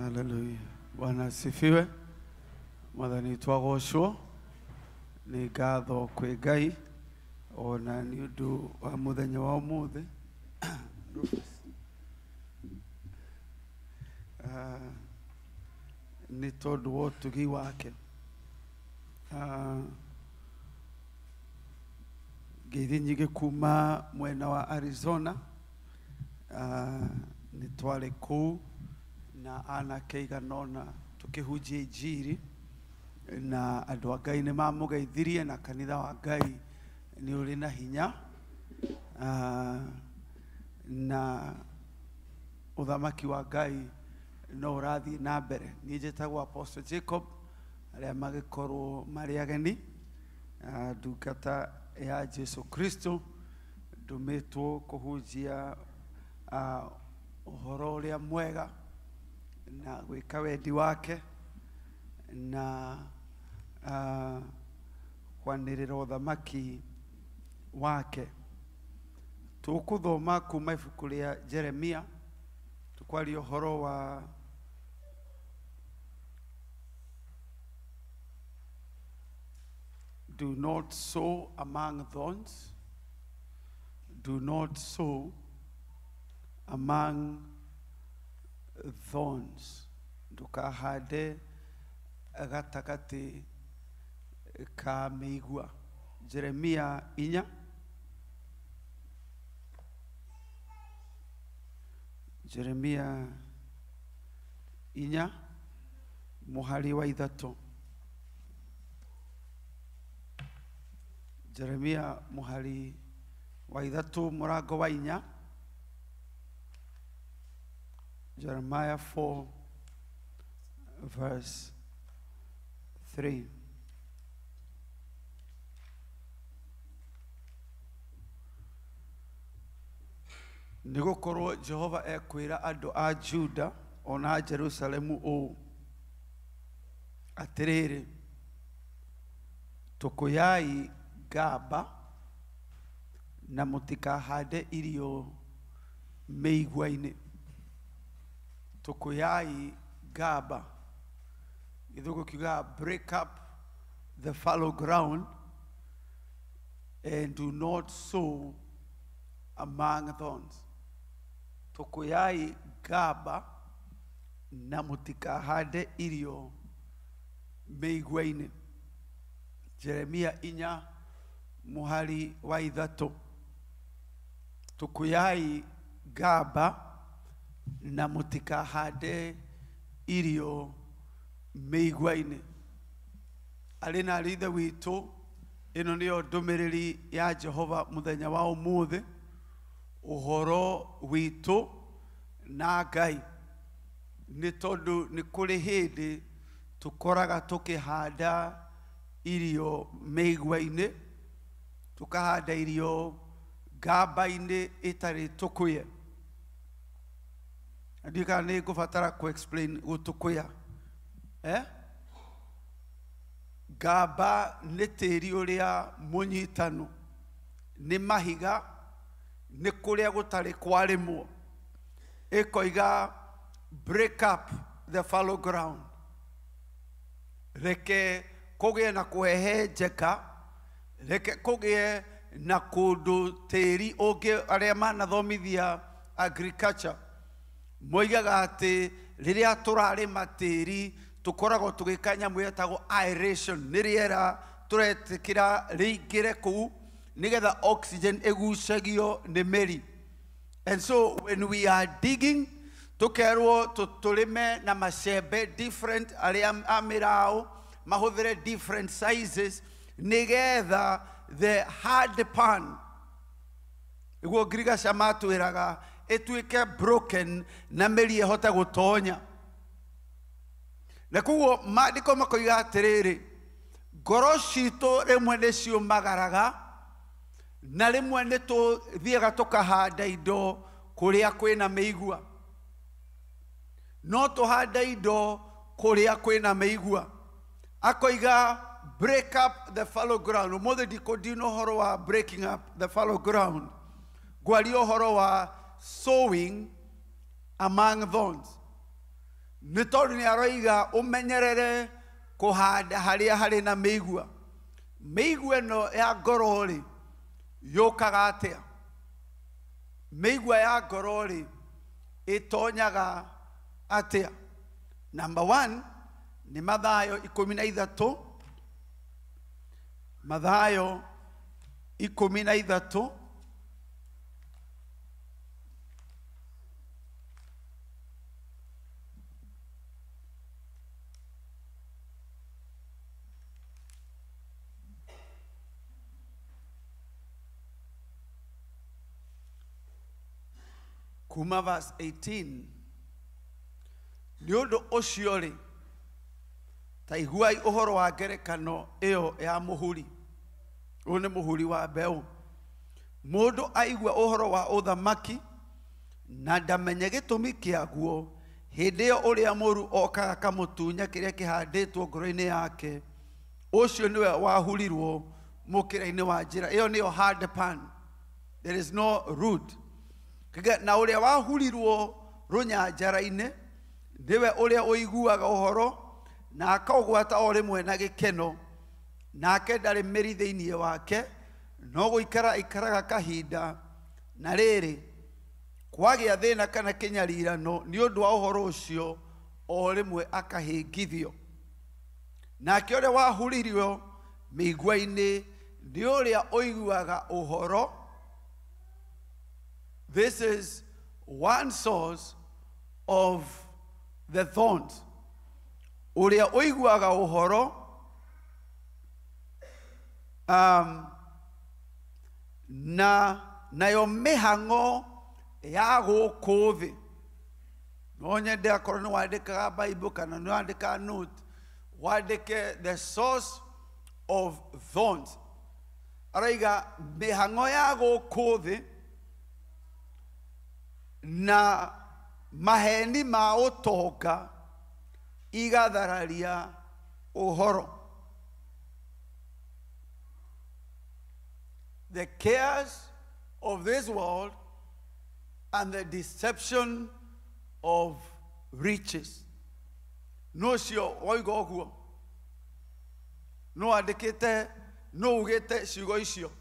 Haleluya. Bwana asifiwe. Mwathani twagocwo nĩ ngatho kwĩ Ngai ona nĩ ũndũ wa mũthenya wa ũmũthĩ. Nĩ tondũ wa ũtugi wake. Ngeithi nyingĩ kuma mwena wa Arizona. Nĩ twarĩ kũu na anake aigana ũna tũkĩhunjia injiri na andũ a Ngai nĩ mamũgeithirie na kanitha wa Ngai nĩ ũrĩ na hinya, na ũthamaki wa Ngai no ũrathiĩ na mbere. Niĩ njĩtagwo Apostle Jacob, arĩa magĩkorwo marĩ ageni, ndungata ya Jesu Kristo, ndũmĩtwo kũhunjia ũhoro ũrĩa mwega na gwĩka wendi wake na kwanĩrĩra ũthamaki wake. Tũkũthoma kuma ibuku rĩa Jeremia, tũkwaria ũhoro wa do not sow among thorns. Do not sow among thorns. Ndũkahande gatagatĩ ka mĩigua. Jeremia 4. Jeremia 4 mũhari wa 3. Jeremia mũhari wa 3 mũrango wa 4. Jeremiah 4 verse 3. Nĩgũkorwo Jehova ekwĩra andũ a Juda ona Jerusalemu ũũ, atĩrĩrĩ, tũkũyai ngamba na mũtikahande irio mĩigua-inĩ. Tũkũyai ngamba, gĩthũngũ kiugaga break up the fallow ground and do not sow among thorns. Tũkũyai ngamba na mũtikahande irio mĩigua-inĩ. Jeremia 4 mũhari wa 3. Tũkũyai ngamba na mũtikahande irio mĩigua-inĩ. Arĩ na Ithe witũ, ĩno nĩyo ndũmĩrĩri ya Jehova mũthenya wa ũmũthĩ, ũhoro witũ na Ngai. Nĩ tondũ nĩ kũrĩ hĩndĩ tũkoraga tũkĩhanda irio mĩigua-inĩ, tũkahanda irio ngamba-inĩ ĩtarĩ tũkũye. Ndiũĩ kana nĩ ngũbatara kũ explain gũtũkũya. Ngamba nĩ tĩri ũrĩa mũnyitanu, nĩ mahiga, nĩ kũrĩa gũtarĩ kwarĩmwo. Ĩkoiga break up the fallow ground. Reke kũgĩe na kũhehenjeka, reke kũgĩe na kũndũ tĩri ũngĩ. Arĩa manathomithia agriculture moigaga atĩ rĩrĩa tũrarĩma tĩri tũkoragwo tũgĩka nyamũ ĩtagwo aeration, nĩ rĩera tũretĩkĩra rĩingĩre kũu nĩgetha oxygen ĩgucagio nĩ mĩri. And so when we are digging, tũkerwo tũrĩme na macembe different, arĩa a mĩraũ mahũthĩre different sizes nĩgetha the hard pan, nĩguo ngirigaca matwĩraga, ĩtuĩke broken na mĩri ĩhote gũtonya. Na koguo maandĩko makoiga atĩrĩrĩ, ngoro citũ rĩmwe nĩ ciũmagaraga na rĩmwe nĩ tũthiaga tũkahanda indo kũrĩa kwĩna mĩigua. No tũhande indo kũrĩa kwĩna mĩigua. Akoiga break up the fallow ground. Ũmũthĩ ndikũndina ũhoro wa breaking up the fallow ground, ngwaria ũhoro wa sowing among thorns. Nĩ tondũ nĩ aroiga ũmenyerere kũhanda harĩa harĩ na mĩigua. Mĩigua ĩno ya ngoro rĩ, yũkaga atĩa? Mĩigua ya ngoro rĩ, ĩtonyaga atĩa? Number 1 nĩ Mathayo 13. Mathayo 13. Kuma verse 18. Nĩ ũndũ ũcio rĩ, ta iguai ũhoro wa ngerekano ĩyo ya mũhuri. Ũyũ nĩ mũhuri wa mbeũ. Mũndũ aigua ũhoro wa ũthamaki na ndamenye gĩtũmi kĩaguo, hĩndĩ ĩyo ũrĩa mũũru okaga akamũtunya kĩrĩa kĩhandĩtwo ngoro-inĩ yake. Ũcio nĩwe wahurirwo mũkĩra-inĩ wa njĩra. Ĩyo nĩyo hard pan. There is no root. Na ũrĩa wahurirwo rũnyanjara-inĩ nĩwe ũrĩa ũiguaga ũhoro na akaũgwata o rĩmwe na gĩkeno, nake ndarĩ mĩri thĩinĩ wake, no gũikara aikaraga kahinda. Na rĩrĩ, kwagĩa thĩna kana kĩnyarirano nĩ ũndũ wa ũhoro ũcio, o rĩmwe akahĩngithio. Nake ũrĩa wahuririo mĩigua-inĩ nĩ ũrĩa ũiguaga ũhoro. This is one source of the thorns. Ũrĩa ũiguaga ũhoro na nayo mĩhang'o ya gũkũ thĩ. No nyende akorwo nĩ wandĩkaga Bible kana nĩ wandĩkaga note, wandĩke the source of thorns. Araiga mĩhang'o ya gũkũ thĩ na maheni ma ũtonga igathararia ũhoro. The cares of this world and the deception of riches. No cio woiga ũguo, no andĩkĩte, no ugĩte ciugo icio.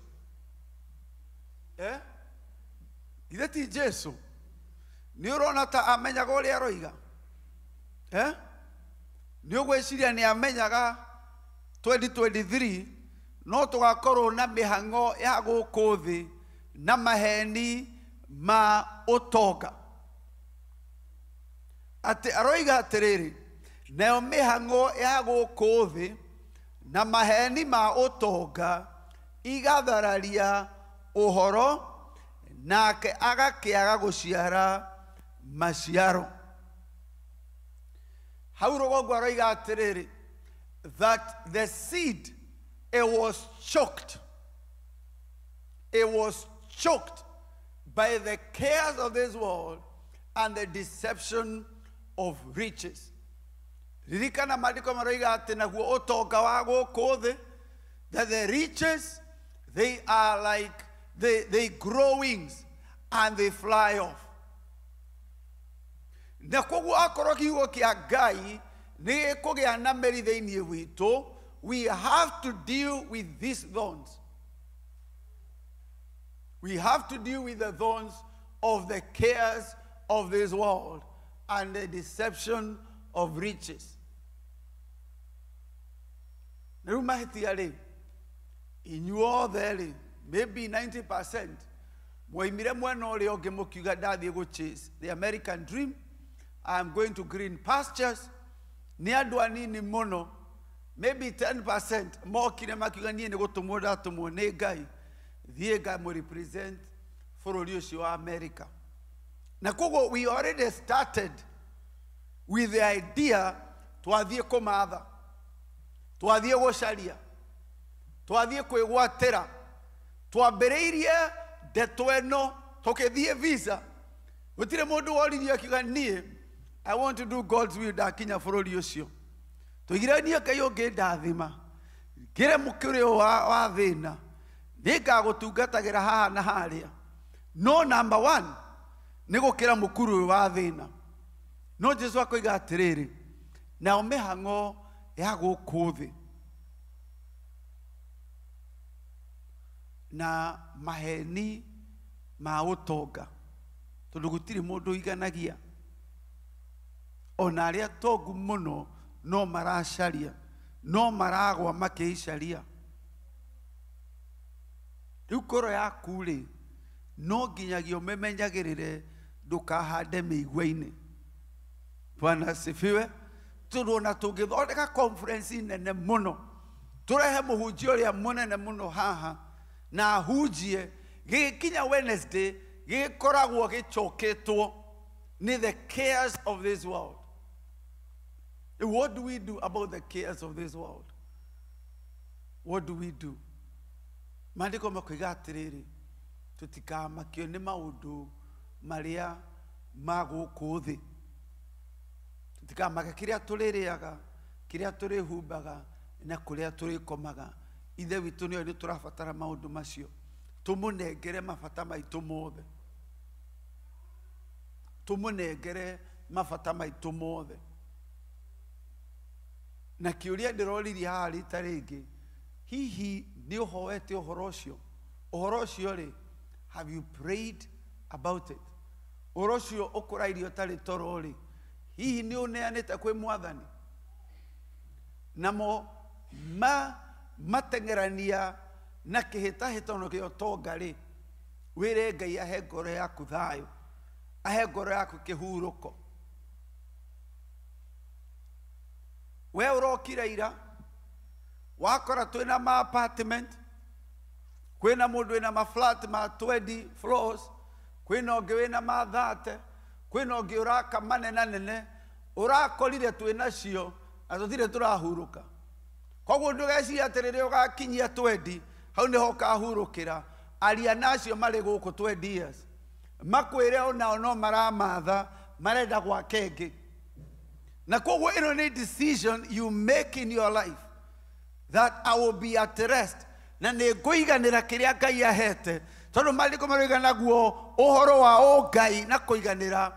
Githĩ ti Jesu? Nĩ ũrona ta amenyaga ũrĩa aroiga? Nĩ ũgwĩciria nĩ amenyaga 2023 no tũgakorwo na mĩhang'o ya gũkũ thĩ na maheni ma ũtonga? Atĩ aroiga atĩrĩrĩ, nayo mĩhang'o ya gũkũ thĩ na maheni ma ũtonga igathararia ũhoro, nake agakĩaga gũciara maciaro. Hau rũgongo aroiga atĩrĩrĩ, that the seed, it was choked. It was choked by the cares of this world and the deception of riches. Ririkana maandĩko maroiga atĩ naguo ũtonga wa gũkũ thĩ, that the riches, they are like, they grow wings and they fly off. Na koguo akorwo kiugo kĩa Ngai nĩ gĩkũgĩa na mĩri thĩinĩ witũ, we have to deal with these thorns. We have to deal with the thorns of the cares of this world and the deception of riches. Na rĩu mahĩtia rĩ, inyuothe rĩ, maybe 90% mwoimire mwena ũrĩa ũngĩ mũkiuga ndathiĩ gũ chase the American dream, I am going to green pastures. Nĩ andũ anini mũno, maybe 10% mokire makiuga niĩ nĩ gũtũmwo ndatũmwo nĩ Ngai, thiĩ ngamũ represent bũrũri ũcio wa America. Na koguo we already started with the idea twathiĩ kũmatha, twathiĩ gũcaria, twathiĩ kwĩgwatĩra, twambĩrĩirie ndeto ĩno tũkĩthiĩ visa. Gũtirĩ mũndũ woririe akiuga niĩ I want to do God's will ndakinya bũrũri ũcio. Tũigire niĩ Ngai ũngĩndathima ngĩre mũkĩrĩ wa thĩna, nĩngagũtungatagĩra haha na harĩa. No number one nĩ gũkĩra mũkuru ũyũ wa thĩna. No Jesu akoiga atĩrĩrĩ, nao mĩhang'o ya gũkũ thĩ na maheni ma ũtonga, tondũ gũtirĩ mũndũ ũiganagia. Ona arĩa tongu mũno no maracaria, no maragwa makĩicaria. Rĩu ngoro yaku rĩ, no nginyagia ũmĩmenyagĩrĩre ndũkahande mĩigua-inĩ. Bwana asifiwe. Tondũ ona tũngĩthondeka conference nene mũno, tũrehe mũhunjia ũrĩa mũnene mũno haha na ahunjie, gĩgĩkinya Wednesday gĩgĩkoragwo gĩcoketwo nĩ the cares of this world. What do we do about the cares of this world? What do we do? Maandĩko makoiga atĩrĩrĩ, tũtikamakio nĩ maũndũ marĩa ma gũkũ thĩ. Tũtikamake kĩrĩa tũrĩrĩaga, kĩrĩa tũrĩhumbaga, na kũrĩa tũrĩkomaga. Ithe witũ nĩoĩ nĩ tũrabatara maũndũ macio. Tũmũnengere mabata maitũ mothe. Tũmũnengere mabata maitũ mothe. Na kĩũria ndĩroririe haha rita rĩngĩ, hihi nĩ ũhoete ũhoro ũcio? Ũhoro ũcio rĩ, have you prayed about it? Ũhoro ũcio ũkũrairie ũtarĩ toro rĩ, hihi nĩ ũneanĩte kwĩ Mwathani? Namo mateng'erania na kĩhĩtahĩtano kĩa ũtonga rĩ, wĩre Ngai ahe ngoro yaku thayũ, ahe ngoro yaku kĩhurũko. We ũrokire ira, wakora twĩna ma apartment, kwĩna mũndũ wĩna ma flat ma 20 floors, kwĩna ũngĩ wĩna ma 30, kwĩna ũngĩ ũraka manenanene, ũrakorire twĩnacio na tũtirĩ tũrahurũka. Koguo ndũgecirie atĩ rĩrĩa ũgakinyia 20 hau nĩho ũkahurũkĩra. Aria nacio marĩ gũkũ 20 years, makwĩre onao no maramatha, marenda gwaka ĩngĩ. Na koguo ĩno nĩ decision you make in your life that I will be at rest, na nĩ ngũiganĩra kĩrĩa Ngai ahete, tondũ maandĩko maroiga naguo ũhoro wa ũngai na kũiganĩra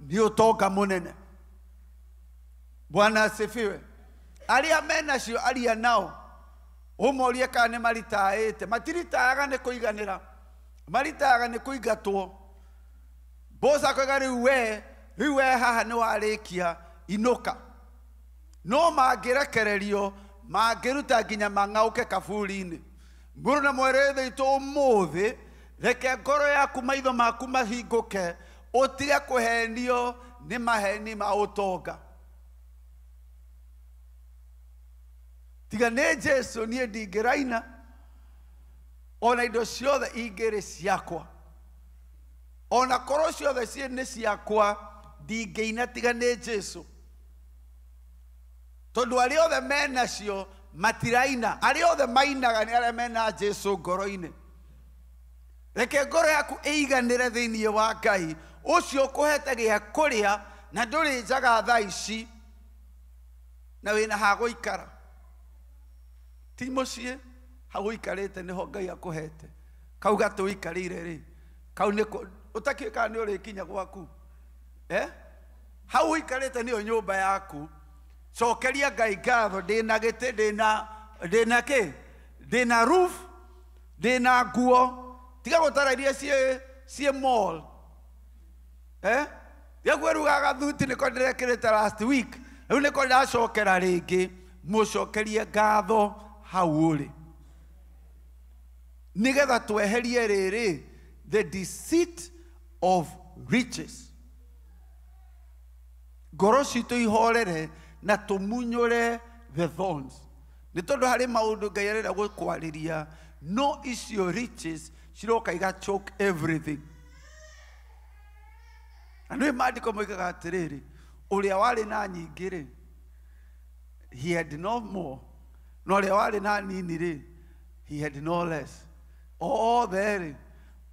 nĩ ũtonga mũnene. Bwana asifiwe. Arĩa menacio aria nao, ũmorie kana nĩ maritaĩte. Matiritayaga nĩ kũiganĩra, maritayaga nĩ kũingatwo. Boss akoiga rĩu we haha nĩ warĩkia, inũka. No mangĩrekererio, mangĩruta nginya mang'aũke kaburi-inĩ. Mũrũ na mwarĩ wa Ithe witũ, ũmũthĩ reke ngoro yaku, maitho maku mahingũke, ũtige kũhenio nĩ maheni ma ũtonga. Tiga nĩ Jesu niĩ ndingĩraina, ona indo ciothe ingĩrĩ ciakwa, ona korwo ciothe nĩ ciakwa, ndingĩina tiga nĩ Jesu. Tondũ arĩa othe menacio matiraina, arĩa othe mainaga nĩ arĩa mena Jesu ngoro-inĩ. Reke ngoro yaku ĩiganĩre thĩinĩ wa Ngai ũcio ũkũhete gĩa kũrĩa, na ndũrĩ njaga thaa ici, na wĩna ha gũikara. Ti mũciĩ, hau ũikarĩte nĩho Ngai akũhete. Kau gatĩ ũikarĩire rĩ, kau nĩko ũtakĩũĩ kana nĩ ũrĩkinya gwaku. Hau ũikarĩte nĩyo nyũmba yaku. Cokeria Ngai ngatho, ndĩna gĩtĩ, ndĩna kĩ, ndĩna roof, ndĩna nguo. Tiga gũtara iria ciĩ mall. Tiga kwĩruga gathuti nĩko ndĩrekĩrĩte last week, rĩu nĩko ndacokera rĩngĩ. Mũcokerie ngatho hau ũrĩ, nĩgetha tweherie rĩrĩ the deceit of riches. Ngoro citũ ihorere na tũmunyũre the thorns. Nĩ tondũ harĩ maũndũ Ngai arenda gũkwarĩria, no icio riches ciroka iga choke everything. Na nĩ maandĩko moigaga atĩrĩrĩ, ũrĩa warĩ na nyingĩ rĩ, he had no more, no ũrĩa warĩ na nini rĩ, he had no less. Othe rĩ,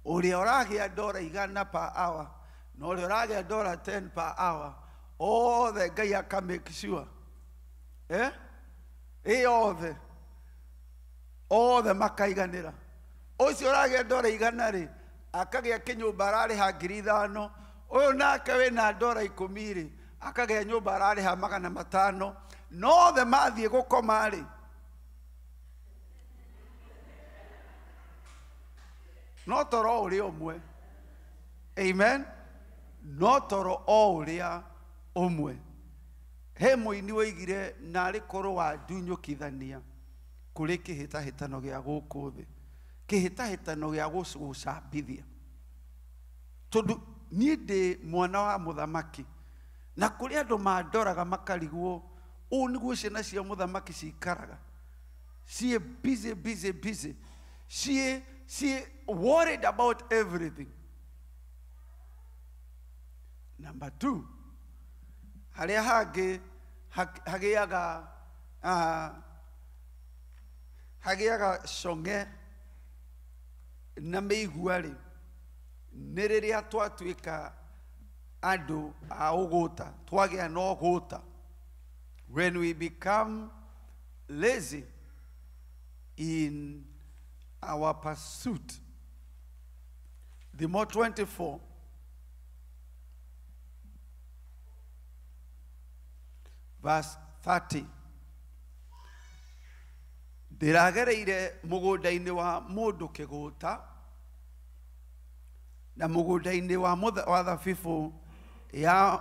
ũrĩa ũragĩa ndora 100 per hour na ũrĩa ũragĩa ndora 10 per hour, othe Ngai aka make sure. Ĩ othe, othe makaiganĩra. Ũcio ũragĩa ndora 100 rĩ, akagĩa kĩnyũmba ararĩha 5,000. Ũyũ nake wĩna ndora 10 rĩ, Akagĩa nyũmba ararĩha 500 no othe mathiĩ gũkoma rĩ no toro ũrĩa ũmwe. Amen. No toro o ũrĩa ũmwe. He mũini woigire narĩ korwo wandunyũkithania kũrĩ kĩhĩtahĩtano gĩa gũkũ thĩ, kĩhĩtahĩtano gĩa gũcambithia, tondũ niĩ ndĩ mwana wa mũthamaki na kũrĩ andũ mandoraga makarigwo ũũ nĩguo ciana cia mũthamaki cikaraga, ciĩ busy busy busy, ciĩ worried about everything. Number 2, harĩa hangĩ hagĩaga cong'e na mĩigua rĩ, nĩ rĩrĩa twatuĩka andũ a ũgũta, twagĩa na ũgũta. When we become lazy in our pursuit. Thimo 24 verse 30. Ndĩragereire mũgũnda-inĩ wa mũndũ kĩgũta na mũgũnda-inĩ wa thabibũ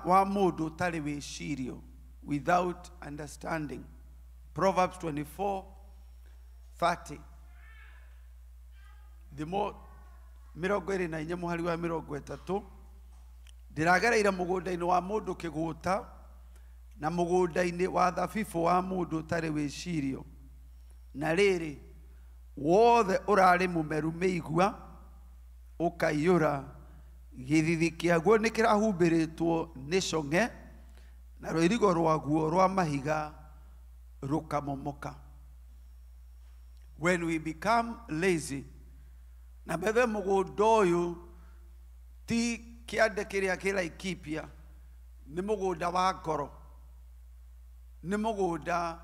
wa mũndũ ũtarĩ wĩcirio, without understanding. Proverbs 24:30. Thimo 24 mũhari wa 30. Ndĩragereire mũgũnda-inĩ wa mũndũ kĩgũta na mũgũnda-inĩ wa thabibũ wa mũndũ ũtarĩ wĩcirio, na rĩrĩ wothe ũrarĩ mũmeru mĩigua ũkaiyũra, gĩthithi kĩaguo nĩ kĩrahumbĩrĩtwo nĩ cong'e na rũirigo rwaguo rwa mahiga rũkamomoka. When we become lazy, na bethe mũgũnda ũyũ ti kĩande kĩrĩa kĩ Laikipia, nĩ mũgũnda wa ngoro, nĩ mũgũnda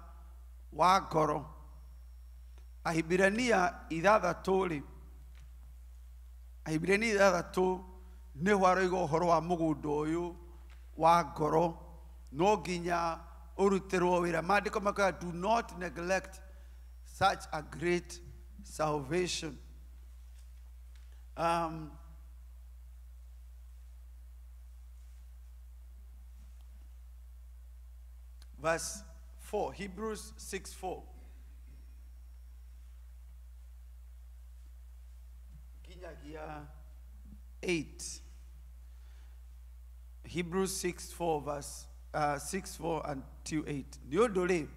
wa ngoro. Ahibirania 6 rĩ, Ahibirania 6 nĩho aroiga ũhoro wa mũgũnda ũyũ wa ngoro, no nginya ũrutĩrwo wĩra. Maandĩko makoiga, do not neglect such a great salvation. Verse 4, Hebrews 6:4. Nginyagia 8. Hebrews 6:4 verse 6:4 and 2:8. Nĩ ũndũ rĩ,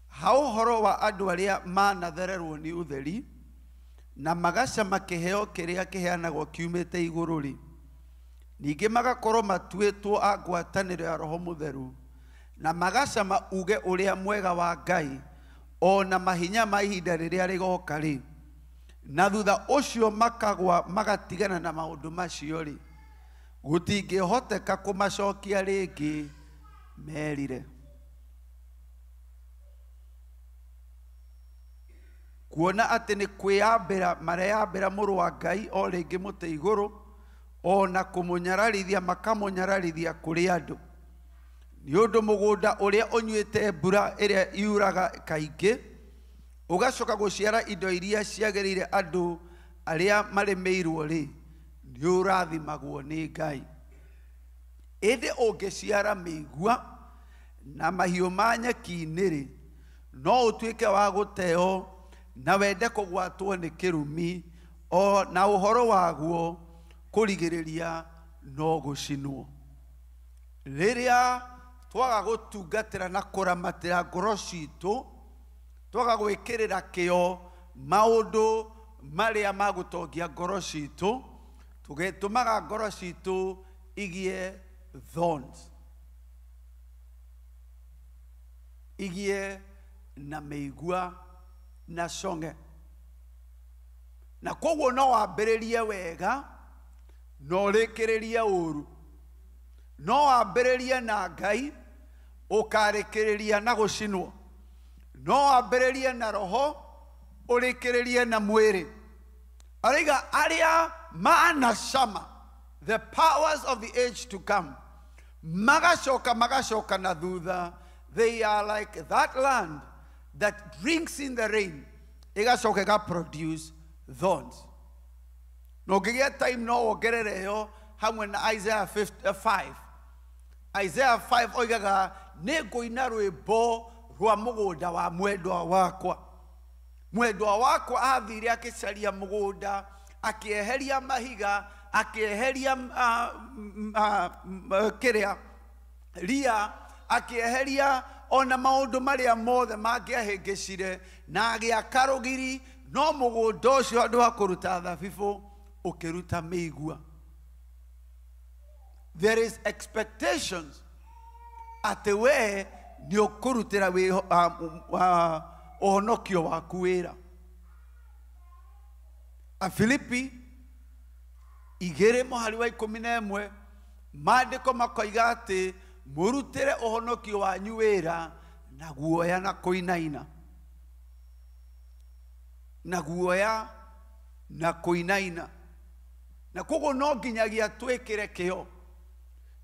ha ũhoro wa andũ arĩa manathererwo nĩ ũtheri na magacama kĩheo kĩrĩa kĩheanagwo kiumĩte igũrũ rĩ, ningĩ magakorwo matuĩtwo a ngwatanĩro ya Roho Mũtheru na magacama uge ũrĩa mwega wa Ngai o na mahinya ma ihinda rĩrĩa rĩgoka rĩ, na thutha ũcio makagwa magatigana na maũndũ macio rĩ, gũtingĩhoteka kũmacokia rĩngĩ merire. Kuona atĩ nĩ kwĩyambĩra mareyambĩra mũrũ wa Ngai o rĩngĩ mũtĩ igũrũ, o na kũmũnyararithia makamũnyararithia kũrĩ andũ. Nĩ ũndũ mũgũnda ũrĩa ũnyuĩte mbura ĩrĩa yuraga kaingĩ ũgacoka gũciara indo iria ciagĩrĩire andũ arĩa marĩmĩirwo rĩ, nĩ ũrathimagwo nĩ Ngai. Ĩndĩ ũngĩciara mĩigua na mahiũ ma nyeki-inĩ rĩ, no ũtuĩke wa gũteo na wende kũgwatwo nĩ kĩrumi, o na ũhoro waguo kũrigĩrĩria no gũcinwo. Rĩrĩa twaga gũtungatĩra na kũramatĩra ngoro citũ, twaga gwĩkĩrĩra kĩo maũndũ marĩa magũtongia ngoro citũ, tũgĩtũmaga ngoro citũ igie thorns, igie na mĩigua na cong'e. Na koguo no wambĩrĩrie wega no ũrĩkĩrĩrie ũru, no wambĩrĩrie na Ngai ũkarĩkĩrĩria na gũcinwo, no wambĩrĩrie na roho ũrĩkĩrĩrie na mwĩrĩ. Araiga arĩa manacama the powers of the age to come, Magacoka magacoka na thutha. They are like that land that drinks in the rain. Ĩgacoka ĩga produce thorns. Na ũngĩgĩa time no wongerere ĩyo hamwe na Isaiah 5. Isaiah 5 oigaga nĩ ngũina rwĩmbo rwa mũgũnda wa mwendwa wakwa. Mwendwa wakwa athire akĩcaria mũgũnda, akĩeheria mahiga, akĩeheria kĩrĩa ria, akĩeheria ona maũndũ marĩa mothe mangĩahĩngĩcire, na agĩaka rũgiri, no mũgũnda ũcio handũ ha kũruta thabibũ ũkĩruta mĩigua. There is expectations atĩ we nĩ ũkũrutĩra ũhonokio waku wĩra. Afilipi 2:11 maandĩko makoiga atĩ mũrutĩre ũhonokio wanyu wĩra na guoya na kũinaina. Na guoya na kũinaina. Na koguo no nginyagia twĩkĩre kĩyo.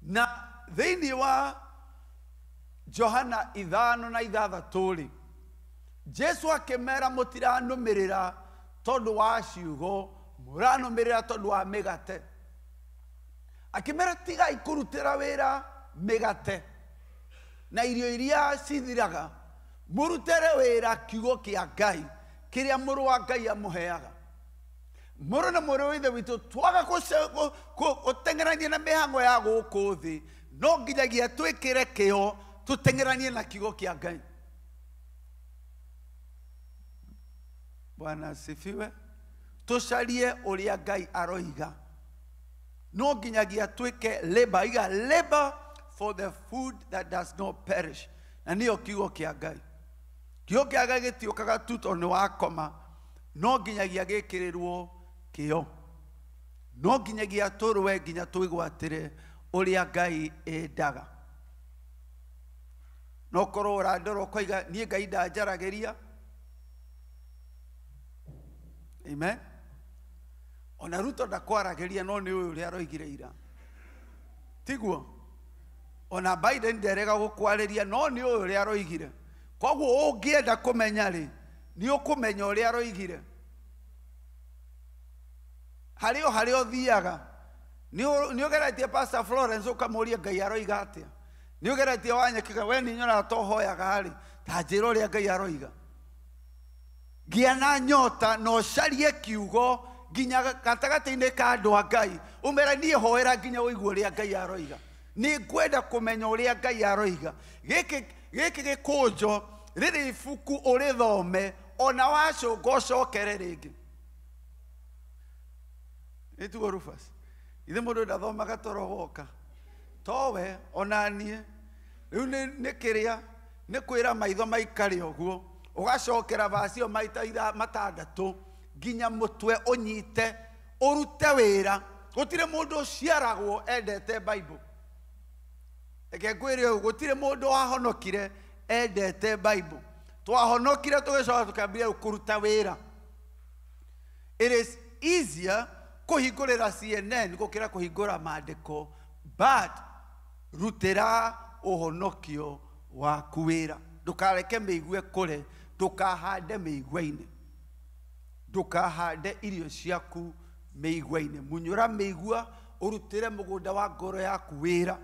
Na thĩinĩ wa Johana 5:6 rĩ, Jesu akĩmera mũtiranũmĩrĩra tondũ wa ciugo, mũranũmĩrĩra tondũ wa mĩgate. Akĩmera tigai kũrutĩra wĩra mĩgate na irio iria cithiraga, mũrutĩre wĩra kiugo kĩa Ngai kĩrĩa mũrũ wa Ngai amũheaga. Mũrũ na mũrũ wa Ithe witũ twaga gũteng'erania na mĩhang'o ya gũkũ thĩ, no nginyagia twĩkĩre kĩyo tũteng'eranie na kiugo kĩa Ngai. Bwana asifiwe. Tũcarie ũrĩa Ngai aroiga. No nginyagia twĩke labor, iga labor for the food that does not perish. Na nĩyo kiugo kĩa Ngai. Kiugo kĩa Ngai gĩtiũkaga tu tondũ nĩ wakoma, no nginyagia gĩkĩrĩrwo kĩyo. No nginyagia tũrũe nginya twĩgwatĩre ũrĩa Ngai endaga. No korwo ũrandora ũkoiga niĩ Ngai ndanjaragĩria. Amen. Ona Ruto ndakwaragĩria no nĩ ũyũ ũrĩa aroigire ira. Tiguo? Ona Biden nderega gũkwarĩria no nĩ ũyũ ũrĩa aroigire. Koguo ũngĩenda kũmenya rĩ, nĩ ũkũmenya ũrĩa aroigire. Harĩ o harĩa ũthiaga, nĩ ũgeretie Pastor Florence ũkamũria Ngai aroiga atĩa. Nĩ ũgeretie Wanyeki we nĩ nyonaga ta ũhoyaga rĩ, ta njĩra ũrĩa Ngai aroiga. Gĩa na nyota na ũcarie kiugo nginya gatagatĩ-inĩ ka andũ a Ngai. Ũmere niĩ hoera nginya ũigue ũrĩa Ngai aroiga. Nĩ ngwenda kũmenya ũrĩa Ngai aroiga. Gĩkĩ gĩkũnjo rĩrĩ ibuku ũrĩthome ona wacũnga ũcokere rĩngĩ. Ĩtuo Rufus. Ithe mũndũ ndathomaga toro woka. Towe ona niĩ. Rĩu nĩ kĩrĩa nĩ kwĩra maitho maikare ũguo. Ũgacokera vacio maita matandatũ nginya mũtwe ũnyite ũrute wĩra. Gũtirĩ mũndũ ũciaragwo endete Bible. Reke ngwĩre ũũ, gũtirĩ mũndũ wahonokire endete Bible. Twahonokire tũgĩcoka tũkambĩrĩria kũruta wĩra. It is easier kũhingũrĩra CNN gũkĩra kũhingũra maandĩko, but rutĩra ũhonokio waku wĩra. Ndũkareke mĩigue kũre, ndũkahande mĩigua-inĩ. Ndũkahande irio ciaku mĩigua-inĩ. Munyũra mĩigua ũrutĩre mũgũnda wa ngoro yaku wĩra.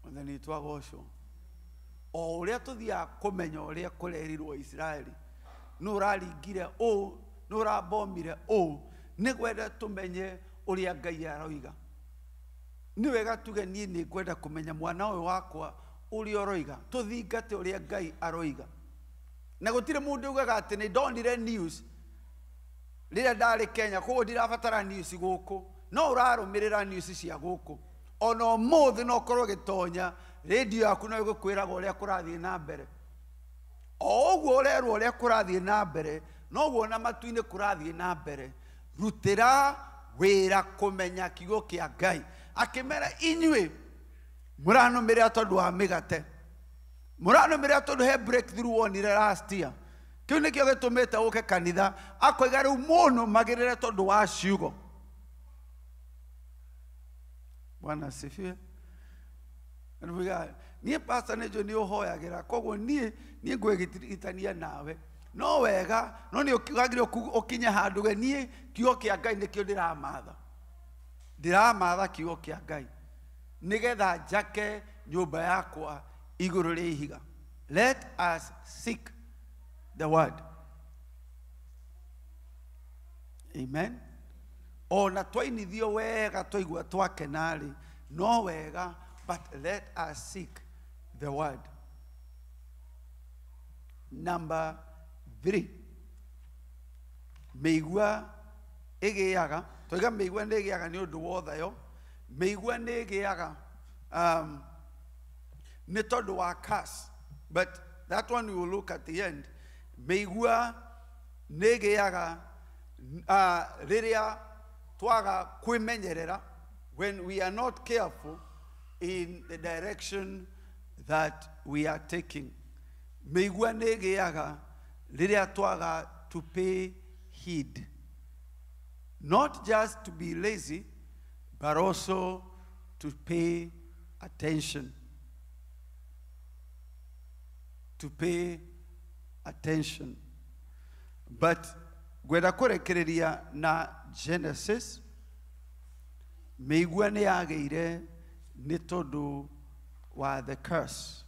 Mwathani witũ agocwo. O ũrĩa tũthiaga kũmenya ũrĩa kũrerirwo Isiraeli, nũ ũraringire ũũ, nũ ũrabomire ũũ, nĩ ngwenda tũmenye ũrĩa Ngai aroiga. Nĩ wega tuge niĩ nĩ ngwenda kũmenya mwana ũyũ wakwa ũrĩa ũroiga, tũthingate ũrĩa Ngai aroiga. Na gũtirĩ mũndũ ugaga atĩ nĩ ndonire news rĩrĩa ndarĩ Kenya, koguo ndirabatara news gũkũ. No ũrarũmĩrĩra news cia gũkũ. Ona ũmũthĩ no ũkorwo ũgĩtonya radio yaku no ĩgũkwĩraga ũrĩa kũrathiĩ na mbere. O ũguo ũrerwo ũrĩa kũrathiĩ na mbere, noguo na matu-inĩ kũrathiĩ na mbere. Rutĩra wĩra kũmenya kiugo kĩa Ngai. Akĩmera inyuĩ mũranũmĩrĩra tondũ wa mĩgate, mũranũmĩrĩra tondũ he breakthrough wonire last year. Kĩu nĩkĩo gĩtũmĩte ũke kanitha. Akoiga rĩu mũnũmagĩrĩre tondũ wa ciugo. Bwana asifiwe. Niĩ pastor nĩ njũĩ nĩ ũhoyagĩra, koguo niĩ ngwĩgitania nawe. No wega, no nĩ wagĩrĩirwo ũkinye handũ we niĩ kiugo kĩa Ngai nĩkĩo ndĩramatha. Ndĩramatha kiugo kĩa Ngai nĩgetha njake nyũmba yakwa igũrũ rĩa ihiga. Let us seek the word. Amen. Ona twainithio wega twaigua twakena-rĩ, no wega, but let us seek the word. Number 3, mĩigua ĩgĩaga, twaiga mĩigua nĩ ĩgĩaga nĩ ũndũ wa ũthayo, mĩigua nĩ ĩgĩaga nĩ tondũ wa curse, but that one we will look at the end. Mĩigua nĩ ĩgĩaga rĩrĩa twaga kwĩmenyerera, when we are not careful in the direction that we are taking. Mĩigua nĩ ĩgĩaga rĩrĩa twaga to pay heed. Not just to be lazy, but also to pay attention. To pay attention. But ngwenda kũrekereria na Genesis, mĩigua nĩ yagĩire nĩ tondũ wa the curse.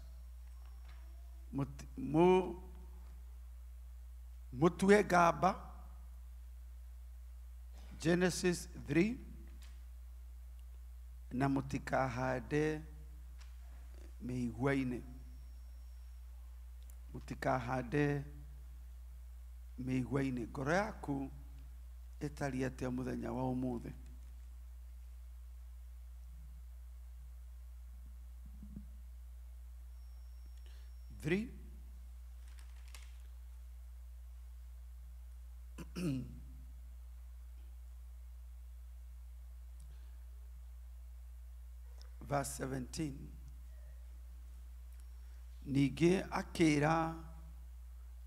Mũtue ngamba, Genesis 3, na mũtikahande mĩigua-inĩ. Mũtikahande mĩigua-inĩ. Ngoro yaku ĩtariĩ atĩa mũthenya wa ũmũthĩ? Three. Verse 17. Ningĩ akĩra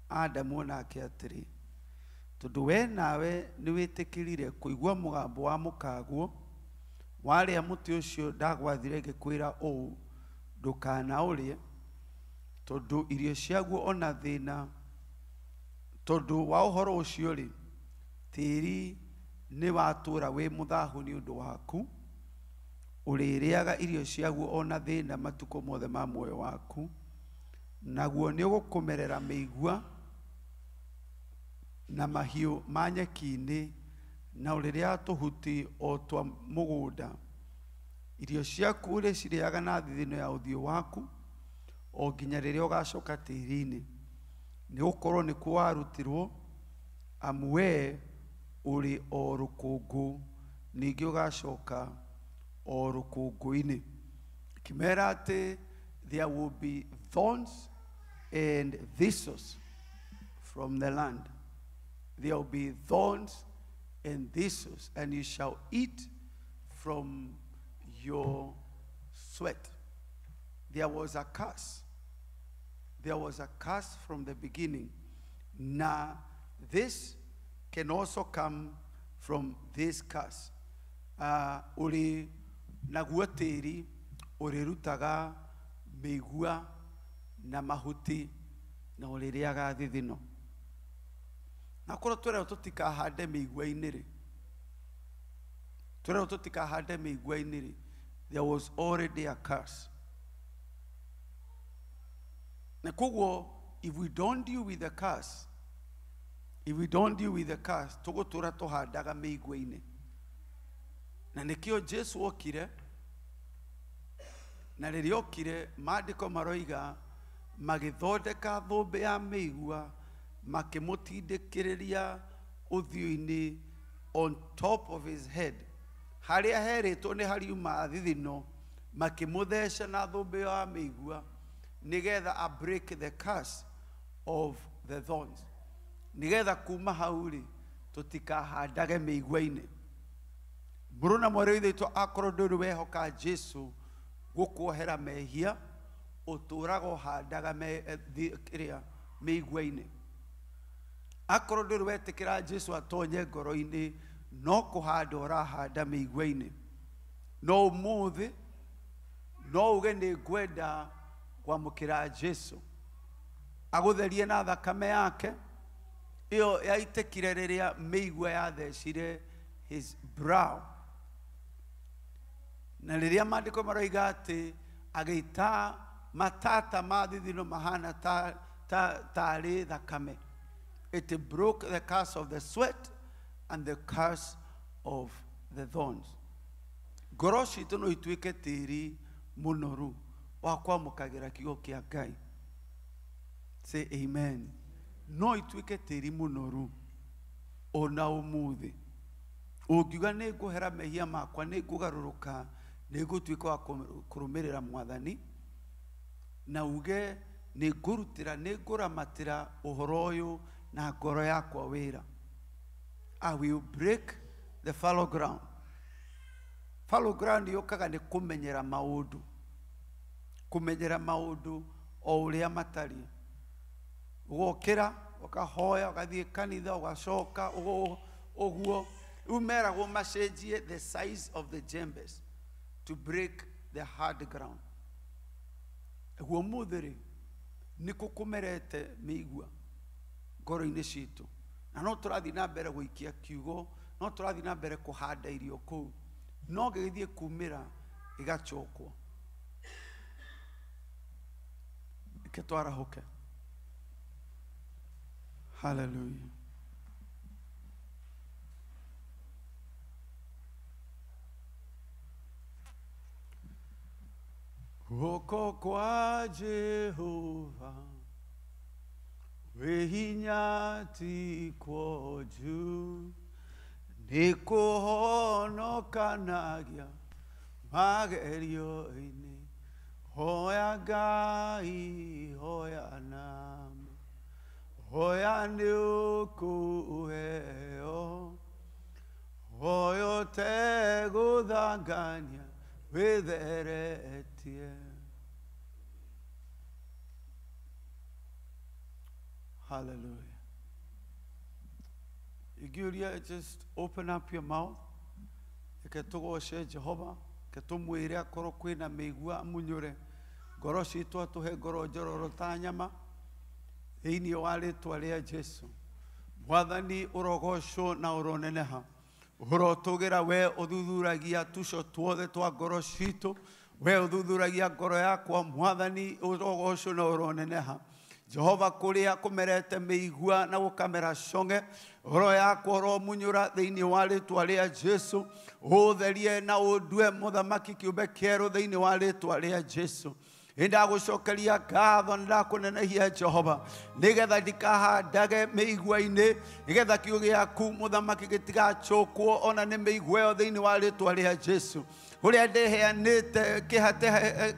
Adamu nake atĩrĩ, tondũ we nawe nĩwĩtĩkĩrire kũigua mũgambo wa mũkaguo, warĩa mũtĩ ũcio ndagwathire ngĩkwĩra ũũ, ndũkanaũrĩe, tondũ irio ciaguo ona thĩna, tondũ wa ũhoro ũcio rĩ, tĩĩri nĩ watũũra wĩ mũthahu nĩ ũndũ waku, ũrĩrĩaga irio ciaguo ona thĩna matukũ mothe ma muoyo waku, naguo nĩ ũgũkũmerera mĩigua na mahiũ ma nyeki-inĩ, na ũrĩrĩaga tũhuti o twa mũgũnda. Irio ciaku ũrĩcirĩaga na thithino ya ũthiũ waku, o nginya rĩrĩa ũgacoka tĩĩri-inĩ, nĩ gũkorwo nĩkuo warutirwo, amu wee ũrĩ o rũkũngũ, ningĩ ũgacoka o rũkũngũ-inĩ. Kĩmera atĩ there will be thorns and thistles from the land. There will be thorns and thistles, and you shall eat from your sweat. There was a curse. There was a curse from the beginning. Now, this can also come from this curse. Uri naguo tĩĩri ũrĩrutaga mĩigua na mahuti na ũrĩrĩaga thithino. Na korwo twerwo tũtikahande mĩigua-inĩ rĩ, twerwo tũtikahande mĩigua-inĩ rĩ, there was already a curse. Na koguo, if we don't deal with the curse, if we don't deal with the curse, tũgũtũra tũhandaga mĩigua-inĩ. Na nĩkĩo Jesu okire, na rĩrĩa okire, maandĩko maroiga magĩthondeka thũmbĩ ya mĩigua, makĩmũtindĩkĩrĩria ũthiũ-inĩ on top of his head. Harĩa herĩtwo nĩ hariuma thithino, makĩmũtheca na thũmbĩ ya mĩigua, nĩgetha a break the curse of the thorns. Nĩgetha kuma hau rĩ, tũtikahandage mĩigua-inĩ. Mũrũ na mwarĩ wa Ithe witũ, akorwo ndũrĩ wehoka Jesu gũkuohera mehia, ũtũũraga ũhandaga kĩrĩa mĩigua-inĩ. Akorwo ndũrĩ wetĩkĩra Jesu atonye ngoro-inĩ, no kũhanda ũrahanda mĩigua-inĩ. No ũmũthĩ no uge nĩ ngwenda kwamũkĩra Jesu agũtherie na thakame yake ĩyo yaitĩkire rĩrĩa mĩigua yathecire his brow. Na rĩrĩa maandĩko maroiga atĩ agĩita matata ma thithino mahana ta tarĩ thakame. It broke the curse of the sweat and the curse of the thorns. Ngoro citũ no ituĩke tĩri mũnoru wa kwamũkagĩra kiugo kĩa Ngai. Say amen. No ituĩke tĩri mũnoru ona ũmũthĩ. Ũngiuga nĩ ngũhera mehia makwa, nĩ ngũgarũrũka, nĩ ngũtuĩka wa kũrũmĩrĩra Mwathani, na uge nĩ ngũrutĩra, nĩ ngũramatĩra ũhoro ũyũ na ngoro yakwa wĩra. I will break the fallow ground. Fallow ground yũkaga nĩ kũmenyera maũndũ. Kũmenyera maũndũ o ũrĩa matariĩ. Ũgokĩra, ũkahoya, ũgathiĩ kanitha, ũgacoka, ũguo. Rĩu meragwo macenjie the size of the jembes to break the hard ground. Guo ũmũthĩ rĩ, nĩkũ kũmerete mĩigua ngoro-inĩ citũ. Na no tũrathiĩ na mbere gũikia kiugo, no tũrathiĩ na mbere kũhanda irio kũu, no gĩgĩthiĩ kumĩra gĩgacokwo. Reke twarahũke. Hallelujah. Guoko kwa Jehova wĩ hinya ti kuonju, nĩ kũhonokanagia magerio-inĩ. Hoya Ngai, hoya nama, hoya nĩ ũkũheo, hoya ũtegũthangania wĩtheretie. Hallelujah. Iguria, just open up your mouth. Reke tũgoce Jehova, reke tũmwĩre akorwo kwĩna mĩigua amunyũre ngoro citũ, atũhe ngoro njororo ta nyama thĩinĩ wa rĩtwa rĩa Jesu. Mwathani ũrogocwo na ũroneneha, ũrotũgĩra we ũthuthuragia tuco tuothe twa ngoro citũ, we ũthuthuragia ngoro yakwa. Mwathani ũrogocwo na ũroneneha. Jehova kũrĩa kũmerete mĩigua na gũkamera cong'e, ngoro yakwa ũromunyũra thĩinĩ wa rĩtwa rĩa Jesu. Ũtherie na ũndue mũthamaki kĩũmbe kĩerũ thĩinĩ wa rĩtwa rĩa Jesu. Nĩndagũcokeria ngatho, nĩndakũnenehia Jehova, nĩgetha ndikahandage mĩigua-inĩ, nĩgetha kiugo gĩaku mũthamaki gĩtigacũkwo ona nĩ mĩigua ĩyo thĩinĩ wa rĩtwa rĩa Jesu. Kũrĩa ndĩheanĩte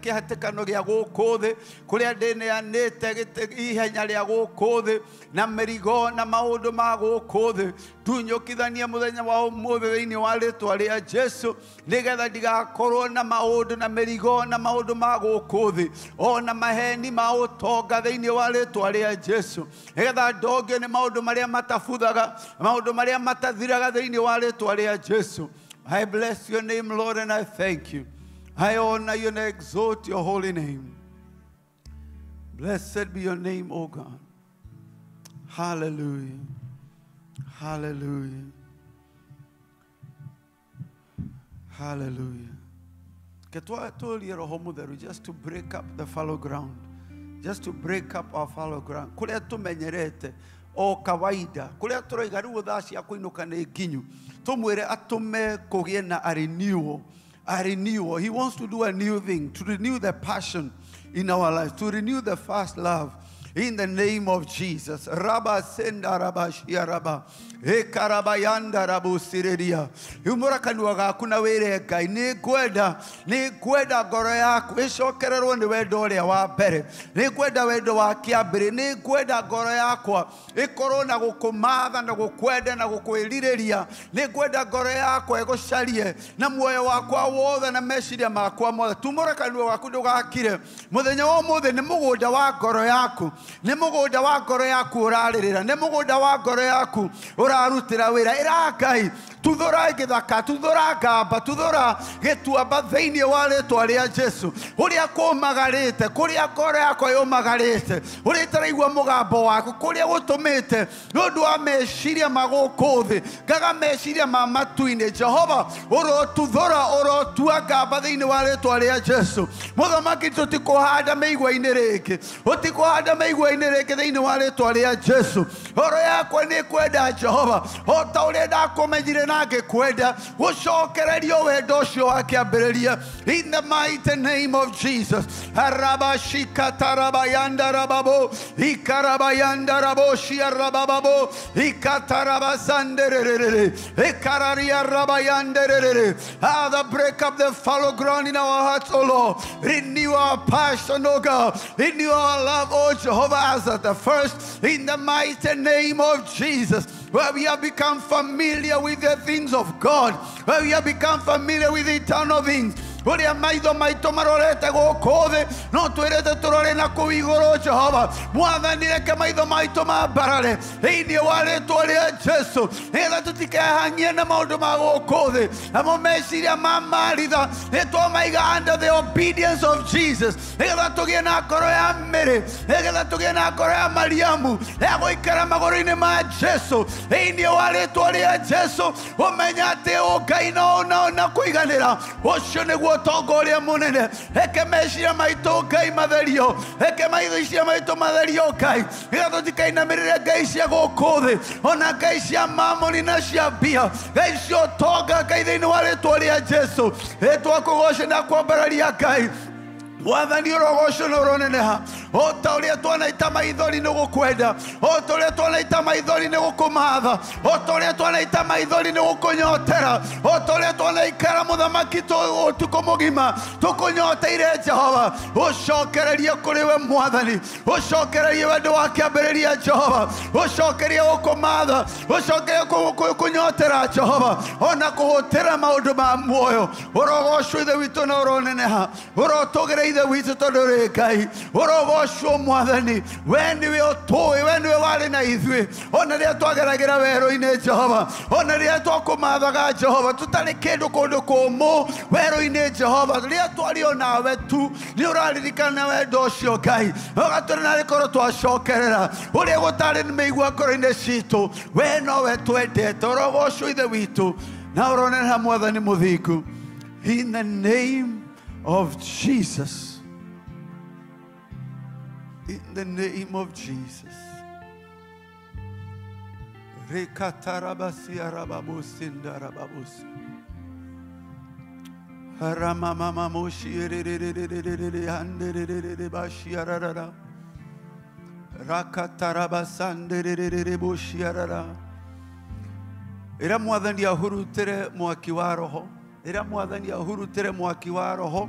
kĩhatĩkano gĩa gũkũ thĩ, kũrĩa ndĩneanĩte ihenya rĩa gũkũ thĩ na mĩrigo na maũndũ ma gũkũ thĩ, tunyũkithanie mũthenya wa ũmũthĩ thĩinĩ wa rĩtwa rĩa Jesu, nĩgetha ndigakorwo na maũndũ na mĩrigo na maũndũ ma gũkũ thĩ ona maheni ma ũtonga thĩinĩ wa rĩtwa rĩa Jesu, nĩgetha ndongio nĩ maũndũ marĩa matabuthaga, maũndũ marĩa matathiraga thĩinĩ wa rĩtwa rĩa Jesu. I bless your name, Lord, and I thank you. I honor you and exalt your holy name. Blessed be your name, O God. Hallelujah. Hallelujah. Hallelujah. Just to break up the fallow ground. Just to break up our fallow ground. Kũrĩa tũmenyerete o kawaida, kũrĩa tũroiga rĩu thaa cia kũinũka nĩ nginyu, tũmwĩre atũme kũgĩe na a renewal. A renewal. He wants to do a new thing, to renew the passion in our lives, to renew the first love. In the name of Jesus. Rabba senda rabba shia rabba. Ekarabayanda rabu sireria. Humura kanua gaku na wĩre Ngai, nĩ ngwenda ngoro yaku ĩcokererwo nĩ wendo ũrĩa wa mbere, nĩ ngwenda wendo wa kĩambĩrĩ, nĩ ngwenda ngoro yakwa ĩkorwo na gũkũmatha na gũkwenda na gũkwĩrirĩria, nĩ ngwenda ngoro yakwa ĩgũcarie na muoyo wakwa wothe na meciria makwa mothe. Tumũra kanua gaku ndũgakire. Mũthenya wa ũmũthĩ nĩ mũgũnda wa ngoro yaku, nĩ mũgũnda wa ngoro yaku ũrarĩrĩra, nĩ mũgũnda wa ngoro yaku ũrarutĩra wĩra. Ĩra Ngai, Tuthũra gĩthaka, tuthũra ngamba, tuthũra gĩtuamba thĩinĩ wa rĩtwa rĩa Jesu. Ũrĩa kũmagarĩte, kũrĩa ngoro yakwa yũmagarĩte, ũrĩa ĩtaraigua mũgambo waku, kũrĩa gũtũmĩte nĩ ũndũ wa meciria ma gũkũ thĩ, ngaga meciria ma matu-inĩ. Jehova ũrotuthũra, ũrotua ngamba thĩinĩ wa rĩtwa rĩa Jesu. Mũthamaki, tũtikũhanda mĩigua-inĩ rĩngĩ, ũtikũhanda mĩigua-inĩ rĩngĩ thĩinĩ wa rĩtwa rĩa Jesu. Ngoro yakwa nĩ kwenda Jehova o ta ũrĩa ndakũmenyire na ngĩkwenda, gũcokererio wendo ũcio wa kĩambĩrĩria in the mighty name of Jesus. Harabashikatarabayandarababo ikarabayandaraboshiarabababo ikatarabasanderere ikarariarabayanderere. Father, break up the fallow ground in our hearts, O Lord. Renew our passion, O God. Renew our love, O Jehovah, as at the first, in the mighty name of Jesus. Where we have become familiar with the things of God, where we have become familiar with the eternal things. Ũrĩa maitho maitũ marorete gũkũ thĩ, no twĩrĩte tũrore na kũu igũrũ. Jehova Mwathani, reke maitho maitũ mambarare thĩinĩ wa rĩtwa rĩa Jesu, nĩgetha tũtikehang'ie na maũndũ ma gũkũ thĩ, namo meciria ma maritha nĩtwamaiga under the obedience of Jesus, nĩgetha tũgĩe na ngoro ya Mary, nĩgetha tũgĩe na ngoro ya Mariamu ya gũikara magũrũ-inĩ ma Jesu thĩinĩ wa rĩtwa rĩa Jesu. Ũmenya atĩ Ngai no na kũiganĩra, ũcio nĩguo ũtonga ũrĩa mũnene. Reke meciria maitũ Ngai matherio, reke meciria maitũ matherio Ngai, nĩgetha tũtikainamĩrĩre ngai cia gũkũ thĩ, ona ngai cia mamoni na cia mbia, ngai cia ũtonga Ngai thĩinĩ wa rĩtwa rĩa Jesu. Rĩtwa kũgoce na kwambararia Ngai. Mwathani, ũrogocwo na ũroneneha o ta ũrĩa twanaita maithori nĩ gũkwenda, o ta ũrĩa twanaita maithori nĩ gũkũmatha, o ta ũrĩa twanaita maithori nĩ gũkũnyotera, o ta ũrĩa twanaikara mũthamaki ũtukũ mũgima tũkũnyoteire. Jehova, ũcokererie kũrĩ we Mwathani, ũcokererie wendo wa kĩambĩrĩria Jehova, ũcokerie gũkũmatha, ũcokerie kũnyotera Jehova, ona kũhũtĩra maũndũ ma muoyo. Ũrogocwo Ithe witũ na ũroneneha, ũrotũgĩra Ithe witũ tondũ ũrĩ Ngai. Ũrogocwo Mwathani, we nĩwe ũtũĩ, we nĩwe warĩ na ithuĩ ona rĩrĩa twageragĩra werũ-inĩ Jehova, ona rĩrĩa twakũmathaga Jehova tũtarĩ kĩndũ kũndũ kũmũ werũ-inĩ Jehova, rĩrĩa twarĩ o nawe tu nĩ ũraririkana wendo ũcio Ngai, ũgatũrĩ narĩ korwo twacokerera ũrĩa gũtarĩ mĩigua ngoro-inĩ citũ, we nowe twendete. Ũrogocwo Ithe witũ na ũroneneha Mwathani mũthingu, in the name of Jesus. In the name of Jesus. Rekatarabasi arababosindarababos. Haramamamamoshi anderebashiarara. Rakatarabasandereboshiarara. Ĩra Mwathani ahurutĩre mwaki wa roho, ĩra Mwathani ahurutĩre mwaki wa roho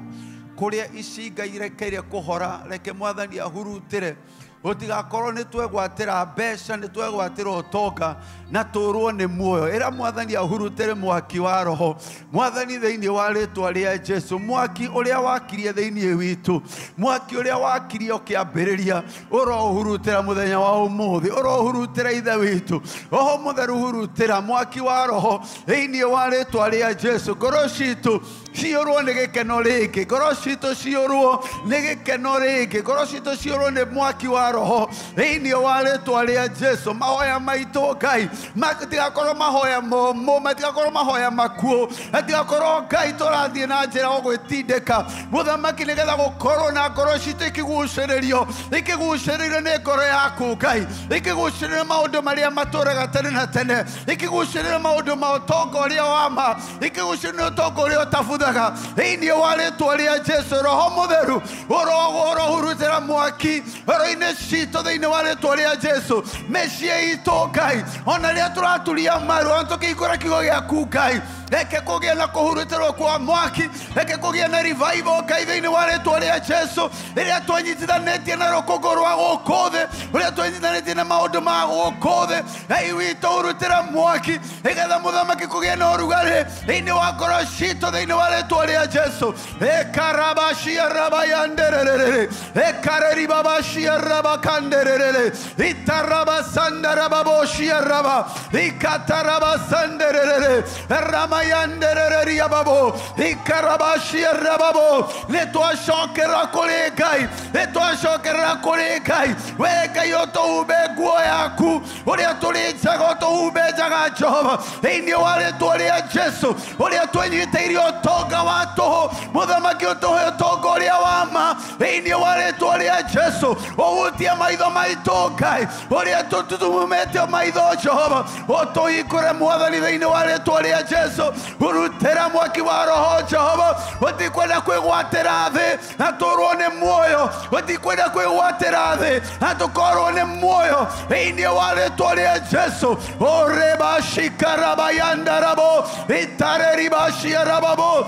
kũrĩa icinga irekeire kũhora. Reke Mwathani ahurutĩre, gũtigakorwo nĩ twegwatĩra mbeca, nĩ twegwatĩra ũtonga na tũrwo nĩ muoyo. Ĩra Mwathani ahurutĩre mwaki wa roho. Mwathani, thĩinĩ wa rĩtwa rĩa Jesu, mwaki ũrĩa wakirie thĩinĩ witũ, mwaki ũrĩa wakirie ũkĩambĩrĩria, ũrohurutĩra mũthenya wa ũmũthĩ, ũrohurutĩra Ithe witũ. Roho Mũtheru, hurutĩra mwaki wa roho thĩinĩ wa rĩtwa rĩa Jesu. Ngoro citũ ciyũrwo nĩ gĩkeno rĩngĩ, ngoro citũ ciyũrwo nĩ gĩkeno rĩngĩ, ngoro citũ ciyũrwo nĩ mwaki wa roho thĩinĩ wa rĩtwa rĩa Jesu. Mahoya maitũ Ngai matigakorwo mahoya momũ, matigakorwo mahoya makuũ, matigakorwo Ngai tũrathiĩ na njĩra o gwĩtindĩka mũthamaki, nĩgetha gũkorwo na ngoro citũ ikĩgucĩrĩrio, ikĩgucĩrĩrio nĩ ngoro yaku Ngai, ikĩgucĩrĩrio maũndũ marĩa matũraga tene na tene, ikĩgucĩrĩrio maũndũ ma ũtonga ũrĩa wa ma, ikĩgucĩrĩrio ũtonga ũrĩa ũtabuthaga thĩinĩ wa rĩtwa rĩa Jesu. Roho Mũtheru ũrohurutĩra mwaki ngoro-inĩ citũ thĩinĩ wa rĩtwa rĩa Jesu. Mĩciĩ itũ Ngai, ona rĩrĩa tũraturia maru, ona tũkĩhingũra kiugo gĩaku Ngai, Reke kũgĩe na kũhurutĩrwo kwa mwaki. Reke kũgĩe na revival Ngai thĩinĩ wa rĩtwa rĩa Jesu. Rĩrĩa twanyitithanĩtie na rũkũngũ rwa gũkũ thĩ, rũrĩa twanyitithanĩtie na maũndũ ma gũkũ thĩ, Ngai witũ hurutĩra mwaki nĩgetha mũthamaki kũgĩe na ũrugarĩ thĩinĩ wa ngoro citũ thĩinĩ wa rĩtwa rĩa Jesu. Ekarabashia rabayandererere, ekareribabashia rabakandererere, itarabasandarababoshia raba, ikatarabasandererere, ramayanderereriababo, ikarabashia rababo. Nĩtwacokera kũrĩ Ngai, nĩtwacokera kũrĩ Ngai. We Ngai ũtũhumbe nguo yaku, ũrĩa tũrĩ njaga ũtũhumbe njaga Jehova, thĩinĩ wa rĩtwa rĩa Jesu. Ũrĩa twenyitĩire ũtonga wa tũhũ, mũthamaki ũtũhe ũtonga ũrĩa wa ma, thĩinĩ wa rĩtwa rĩa Jesu. Ũhutie maitho maitũ Ngai, ũrĩa tũtumumĩte maitho Jehova, ũtũhingũre Mwathani thĩinĩ wa rĩtwa rĩa Jesu. Ũrutĩra mwaki wa Roho Jehova, ũtikwenda kwĩgwatĩra thĩ na tũrwo nĩ muoyo, ũtikwenda kwĩgwatĩra thĩ na tũkorwo nĩ muoyo, thĩinĩ wa rĩtwa rĩa Jesu. Orebashikarabayandarabo, itareribashiarababo.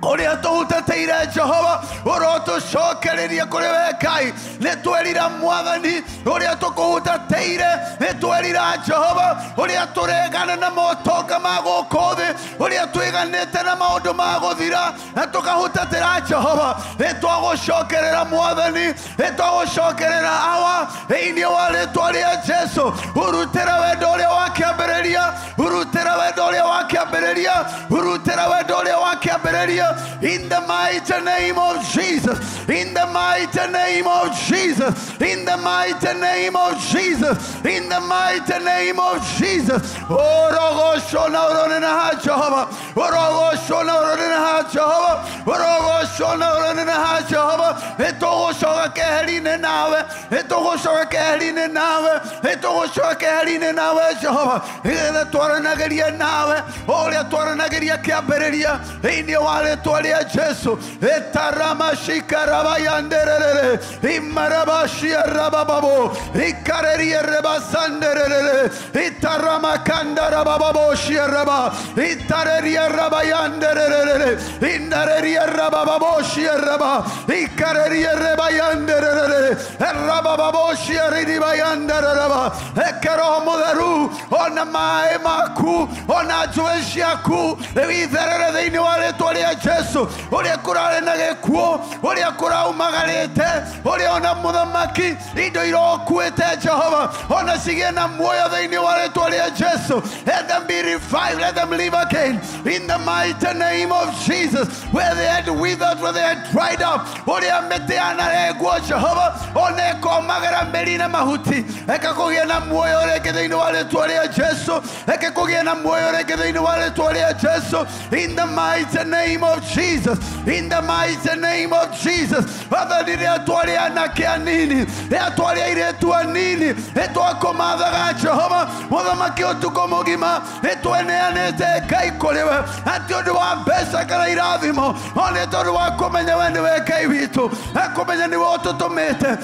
Ũrĩa tũhutatĩire Jehova, ũrotũcokereria kũrĩ we Ngai. Nĩtwerira Mwathani ũrĩa tũkũhutatĩire, nĩtwerira Jehova ũrĩa tũregana na motonga ma gũkũ thĩ, ũrĩa twĩganĩte na maũndũ ma gũthira na tũkahutatĩra Jehova. Nĩtwagũcokerera Mwathani, nĩtwagũcokerera Awa, thĩinĩ wa rĩtwa rĩa Jesu. Hurutĩra wendo ũrĩa wa kĩambĩrĩria, hurutĩra wendo ũrĩa wa kĩambĩrĩria, hurutĩra wendo ũrĩa wa kĩambĩrĩria. In the mighty name of Jesus, in the mighty name of Jesus, in the mighty name of Jesus, in the mighty name of Jesus. Orogoshona uronena Jehova, orogoshona uronena Jehova, orogoshona uronena Jehova. Nĩtũgũcoka keheri-inĩ nawe, nĩtũgũcoka keheri-inĩ nawe, nĩtũgũcoka keheri-inĩ nawe Jehova, nĩgetha twaranagĩrie nawe ũrĩa twaranagĩria kĩambĩrĩria, thĩinĩ wa rĩtwa rĩa Jesu. Etaramashikarabayanderere, imarabashiarabababo, ikarerierebasanderere, itaramakandarabababoshieraba, itarerierabayanderere, indarerierabababosieraba, ikarerierebayanderere, erabababosieriribayandereraba. Eke Roho Mũtheru, ona maĩ maku, ona njũĩ ciaku, rĩu itherere thĩinĩ wa rĩtwa rĩa Jesu. Ũrĩa kũrarĩ na gĩkuũ, ũrĩa kũraumagarĩte, ũrĩa ona mũthamaki indo irokuĩte Jehova, ona cigĩe na muoyo thĩinĩ wa rĩtwa rĩa Jesu. Let them be revived, let them live again in the mighty name of Jesus. Where they had withered, where they had dried up, ũrĩa mĩtĩ yanarengwo Jehova, ona ĩkomagĩra mĩri na mahuti, reke kũgĩe na muoyo rĩngĩ thĩinĩ wa rĩtwa rĩa Jesu. Reke kũgĩe na muoyo rĩngĩ thĩinĩ wa rĩtwa rĩa Jesu. In the mighty name of Jesus, in the mighty name of Jesus. Wathani, rĩrĩa twarĩ anake anini, rĩrĩa twarĩ airĩtu anini, nĩtwakũmathaga Jehova mũthamaki ũtukũ mũgima, nĩtweneanĩte Ngai kũrĩ we, na ti ũndũ wa mbeca kana irathimo, no nĩ tondũ wa kũmenya we nĩwe Ngai witũ, na kũmenya nĩwe ũtũtũmĩte.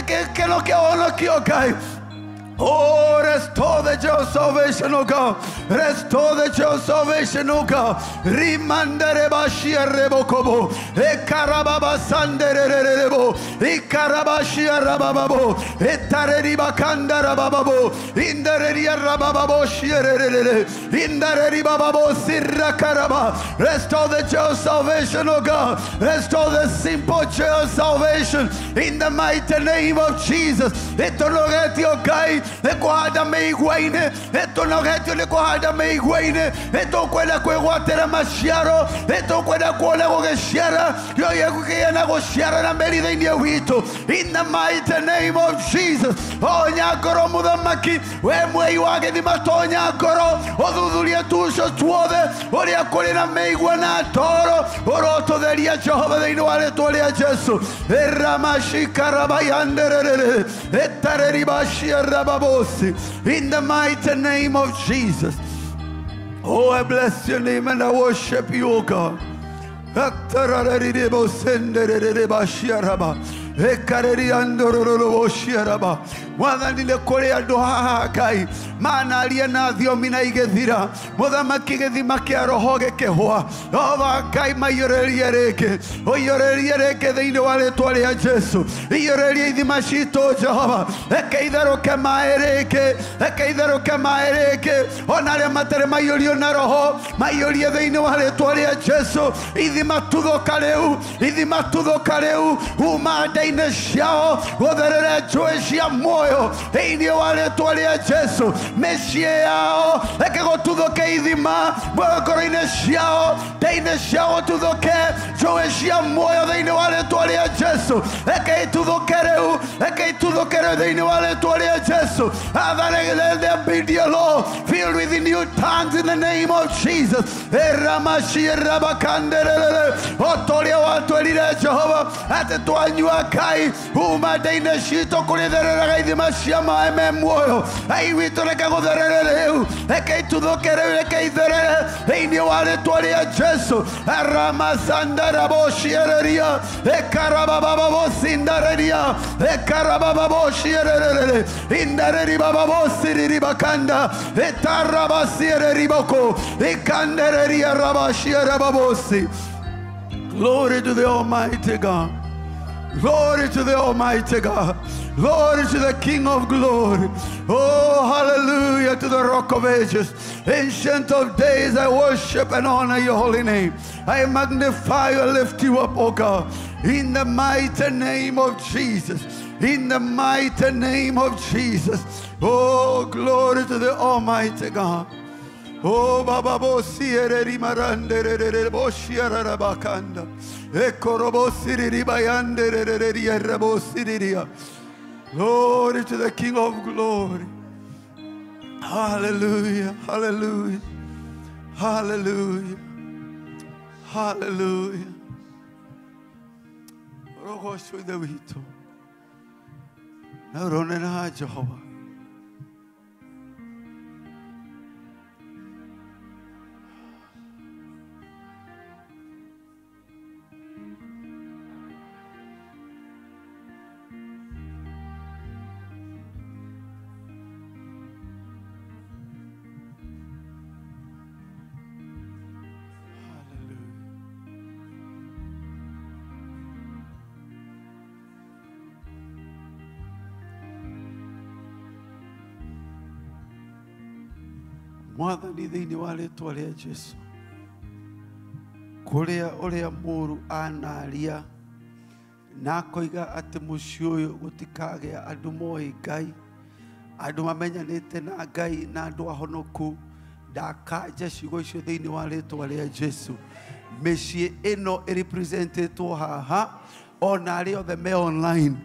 Gĩkeno kĩa ũhonokio Ngai. Oh, restore the joy of salvation, O God. Restore the joy of salvation, O God. Rimandere bashia rebokobo. Ekarababa sandererebo. Ikarabashia rabababo. Etareriba kandarabababo. Indareria rabababo shiererere. Indareribababo sirrakaraba. Restore the joy of salvation, O God. Restore the simple joy of salvation in the mighty name of Jesus. Etonogetio Ngai nĩ kũhanda mĩigua-inĩ, nĩtũnogetio nĩ kũhanda mĩigua-inĩ, nĩtũkwenda kwĩgwatĩra maciaro, nĩtũkwenda kuona gũgĩciara, gĩo gĩkũgĩa na gũciara na mĩri thĩinĩ witũ. In the mighty name of Jesus. Tonya ngoro mũthamaki, we mwei wa gĩthima, tonya ngoro, ũthuthurie tuco tuothe ũrĩa kũrĩ na mĩigua na toro, ũrotũtheria Jehova thĩinĩ wa rĩtwa rĩa Jesu. Eramashikarabayandererere, etareribashiarababosi. In the mighty name of Jesus. Oh, I bless your name and I worship you, O God. Ekareria ndororoboshiaraba. Mwathani nĩ kũrĩ andũ haha Ngai manaria na thiomi na igĩthira. Mũthamaki gĩthima kĩa roho gĩkĩhũa. Jehova Ngai maiyũrĩrie rĩngĩ, ũiyũrĩrie rĩngĩ thĩinĩ wa rĩtwa rĩa Jesu. Iyũrĩrie ithima citũ Jehova, reke itherũke maĩ rĩngĩ, reke itherũke maĩ rĩngĩ. Ona arĩa matarĩ maiyũrio na roho maiyũrie thĩinĩ wa rĩtwa rĩa Jesu. Ithima tuthũka rĩu, ithima tuthũka rĩu, uma nda-inĩ ciao gũtherere njũĩ cia muoyo thĩinĩ wa rĩtwa rĩa Jesu. Mĩciĩ yao reke gũtuthũke ithima, ngoro-inĩ ciao, nda-inĩ ciao gũtuthũke njũĩ cia muoyo thĩinĩ wa rĩtwa rĩa Jesu. Reke ituthũke rĩu, reke ituthũke rĩu thĩinĩ wa rĩtwa rĩa Jesu. Father, let there be, dear Lord, filled with new tongues in the name of Jesus. Otoria watwĩrire Jehova atĩ twanyua Ngai uma nda-inĩ citũ kũrĩthereraga ithima cia maĩ me muoyo. Ngai witũ reke gũtherere rĩu, reke ituthũke rĩu, reke itherere thĩinĩ wa rĩtwa rĩa Jesu. Ramasandarabosiereria ekarababababosindararia ekarabababosiererere indareribababosiriribakanda etarabasiereriboko ikandereria rabashierababosi. Glory to the Almighty God. Glory to the Almighty God. Glory to the King of glory. Oh, hallelujah to the Rock of Ages. Ancient of days, I worship and honor your holy name. I magnify and lift you up, O God. In the mighty name of Jesus. In the mighty name of Jesus. Oh, glory to the Almighty God. Oh, Baba Bosiereri Marande Boshiarabakanda. Ekorobosiri Bayande Rabosiria. Glory to the King of glory. Hallelujah, hallelujah, hallelujah, hallelujah. Rogo ithe witũ na ũronera Jehova. Mwathani thĩinĩ wa rĩtwa rĩa Jesu, kũrĩa ũrĩa mũũru anaria na akoiga atĩ mũciĩ ũyũ gũtikagĩa andũ moĩ Ngai, andũ mamenyanĩte na Ngai na andũ ahonoku, ndakanja ciugo icio thĩinĩ wa rĩtwa rĩa Jesu. Mĩciĩ ĩno ĩrepresentetwo haha ona arĩa othe me online,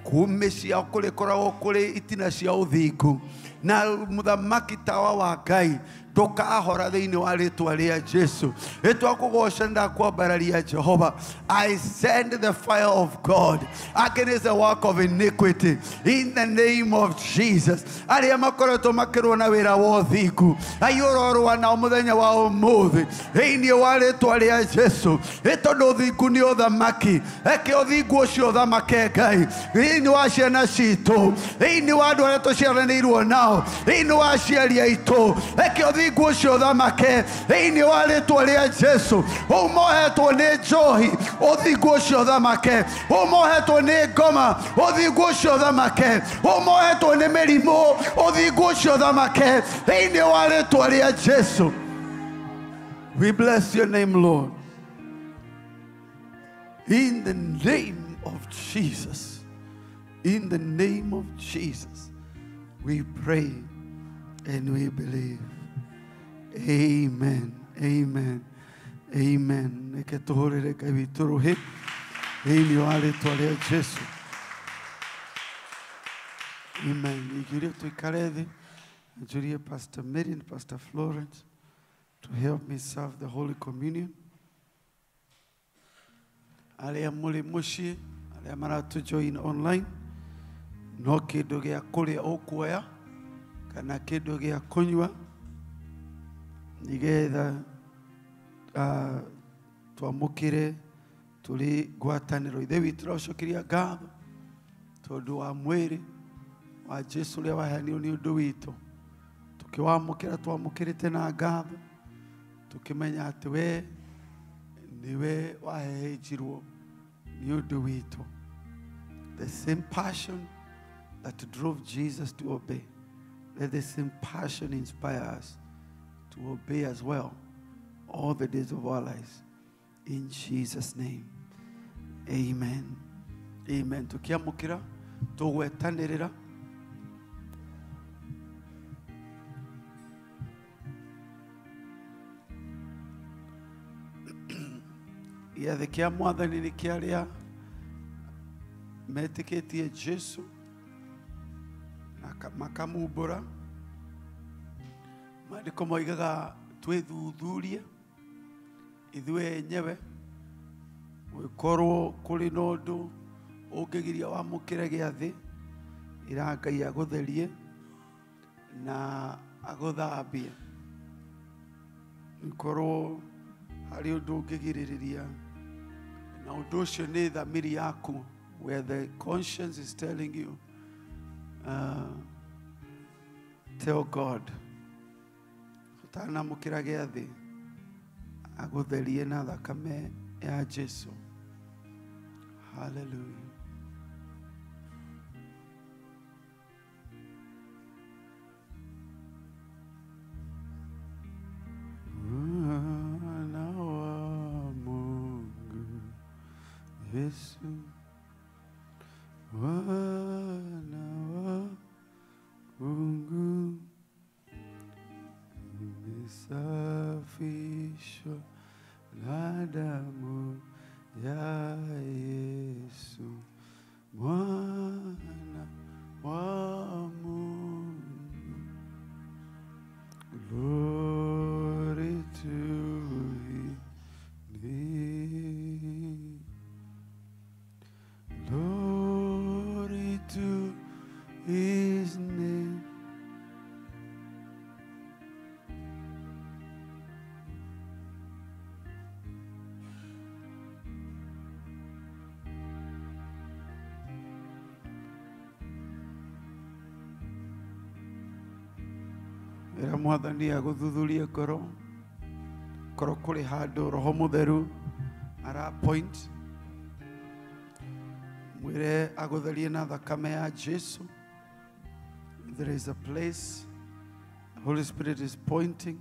mĩciĩ yao kũrĩkoragwo kũrĩ itina cia ũthingu na mũthamaki tawa wa Ngai ndũkahora thĩinĩ wa rĩtwa rĩa Jesu. Ĩtwakũgoca ndakwambararia Jehova. I send the fire of God against the work of iniquity in the name of Jesus. Arĩa makoretwo makĩrũa na wĩra wa ũthingu aiyũrorũa nao mũthenya wa ũmũthĩ thĩinĩ wa rĩtwa rĩa Jesu. Ĩtondũ ũthingu nĩ ũthamaki, reke ũthingu ũcio ũthamake Ngai thĩinĩ wa ciana citũ, thĩinĩ wa andũ arĩa tũciaranĩirwo nao, thĩinĩ wa aciari aitũ, reke ũthingu ũcio ũthamake thĩinĩ wa rĩtwa rĩa Jesu. Ũmohetwo nĩ njohi, ũthingu ũcio ũthamake. Ũmohetwo nĩ ngoma, ũthingu ũcio ũthamake. Ũmohetwo nĩ mĩrimũ, ũthingu ũcio ũthamake thĩinĩ wa rĩtwa rĩa Jesu. We bless your name, Lord. In the name of Jesus. In the name of Jesus, we pray and we believe. Amen. Amen. Amen. Reke tũhũrĩre Ngai witũ rũhĩ thĩinĩ wa rĩtwa rĩa Jesu. Amen. Ingĩũria tũikare thĩ, njũrie Pastor Mary and Pastor Florence to help me serve the Holy Communion. Arĩa mũrĩ mũciĩ, arĩa maratũ join online, no kĩndũ gĩa kũrĩa ũkuoya kana kĩndũ gĩa kũnyua nĩgetha twamũkĩre tũrĩ ngwatanĩro. Ithe witũ tũracokeria ngatho Tondũ wa mwĩrĩ wa Jesu ũrĩa waheanirwo nĩ ũndũ witũ. Tũkĩwamũkĩra twamũkĩrĩte na ngatho, tũkĩmenya atĩ we nĩwe wahehenjirwo nĩ ũndũ witũ. The same passion that drove Jesus to obey, let the same passion inspire us to obey as well all the days of our lives. In Jesus' name, amen. Amen. Tukiamukira, tugwetanirira. Gĩathĩ kĩa Mwathani nĩ kĩa arĩa metĩkĩtie Jesu na makamumbũra. Maandĩko moigaga twĩthuthurie ithuĩ enyewe, gũkorwo kũrĩ na ũndũ ũngĩgiria wamũkĩre gĩathĩ, ĩra Ngai agũtherie na agũthambie. Gũkorwo harĩ ũndũ ũngĩgirĩrĩria, na ũndũ ũcio nĩ thamiri yaku, where the conscience is telling you, tell God ũtanamũkĩra gĩathĩ agũtherie na thakame ya Jesu. Hallelujah. Mwana wa Mungu Yesu, Mwana wa Mungu, nimesafishwa na damu ya Yesu, Mwana wa Mungu. Glory to His name. Glory to His name. Ĩra Mwathani agũthuthurie ngoro, korwo kũrĩ handũ Roho Mũtheru ara point, mwĩre agũtherie na thakame ya Jesu. There is a place the Holy Spirit is pointing.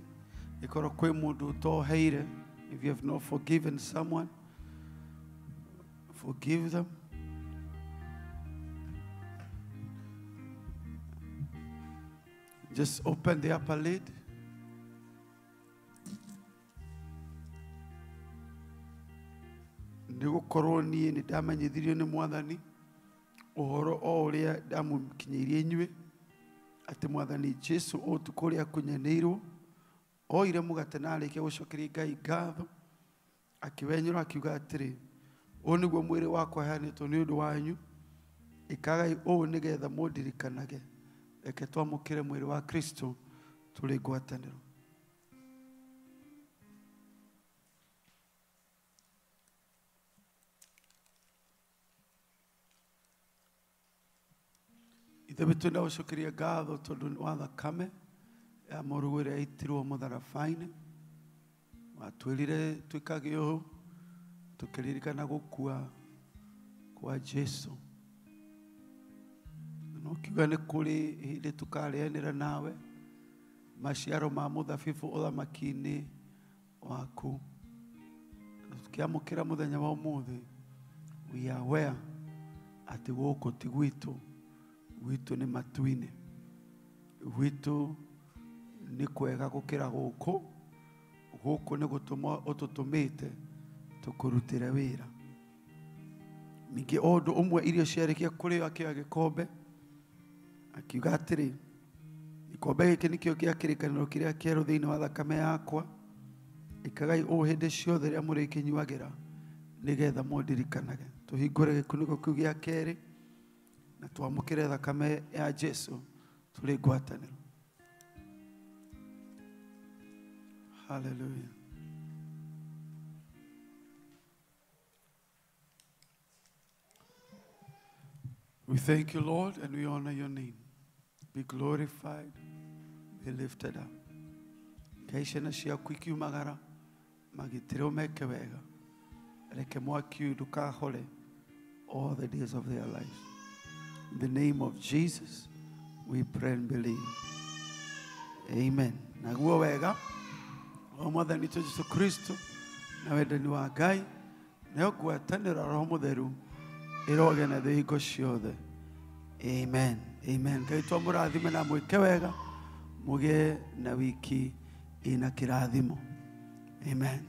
Ikorwo kwĩ mũndũ ũtoheire, if you have not forgiven someone, forgive them. Just open the upper lid. Nĩgũkorwo niĩ nĩ ndamenyithirio nĩ Mwathani ũhoro o ũrĩa ndamũkinyĩirie inyuĩ, atĩ Mwathani Jesu ũtukũ ũrĩa akunyanĩirwo oire mũgate na arĩkia gũcokeria Ngai ngatho, akĩwenyũra akiuga atĩrĩ, ũũ nĩguo mwĩrĩ wakwa ũheanĩtwo nĩ ũndũ wanyu, ĩkagai ũũ nĩgetha mũndirikanage. Reke twamũkĩre mwĩrĩ wa Kristo tũrĩ ngwatanĩro. Ithe witũ ndagũcokeria ngatho tondũ wa thakame ya mũrũguo ĩrĩa yaitirwo mũtharaba-inĩ. Watwĩrire twĩkage ũũ tũkĩririkana gũkua kwa Jesu. No kiuga nĩ kũrĩ hĩndĩ tũkarĩanĩra nawe maciaro ma mũthabibũ ũthamaki-inĩ waku. Tũkĩamũkĩra mũthenya wa ũmũthĩ, we are aware atĩ gũkũ ti gwitũ, gwitũ nĩ matu-inĩ, gwitũ nĩ kwega gũkĩra gũkũ, gũkũ nĩ gũtũma ũtũtũmĩte tũkũrutĩre wĩra. Ningĩ o ũndũ ũmwe irio ciarĩkia kũrĩo akĩoya gĩkombe akiuga atĩrĩ, gĩkombe gĩkĩ nĩkĩo gĩa kĩrĩkanĩro kĩrĩa kĩerũ thĩinĩ wa thakame yakwa, ĩkagai ũũ hĩndĩ ciothe rĩrĩa mũrĩkĩnyuagĩra nĩgetha mũndirikanage. Tũhingũre gĩkunĩko kĩu gĩa kerĩ na twamũkĩre thakame ya Jesu tũrĩ ngwatanĩro. Hallelujah. We thank you, Lord, and we honor your name. Be glorified, be lifted up. Ngai ciana ciaku ikiumagara magitĩre ũmeke wega. Reke mwaki ũyũ ndũkahore all the days of their lives. In the name of Jesus, we pray and believe. Amen. Naguo wega wa Mwathani witũ Jesu Kristo na wendani wa Ngai nayo ngwatanĩro ya Roho Mũtheru ĩroge na thĩ hingo ciothe. Amen. Amen. Ngai twamũrathime na mwĩke wega, mũgĩe na wiki ĩna kĩrathimo. Amen.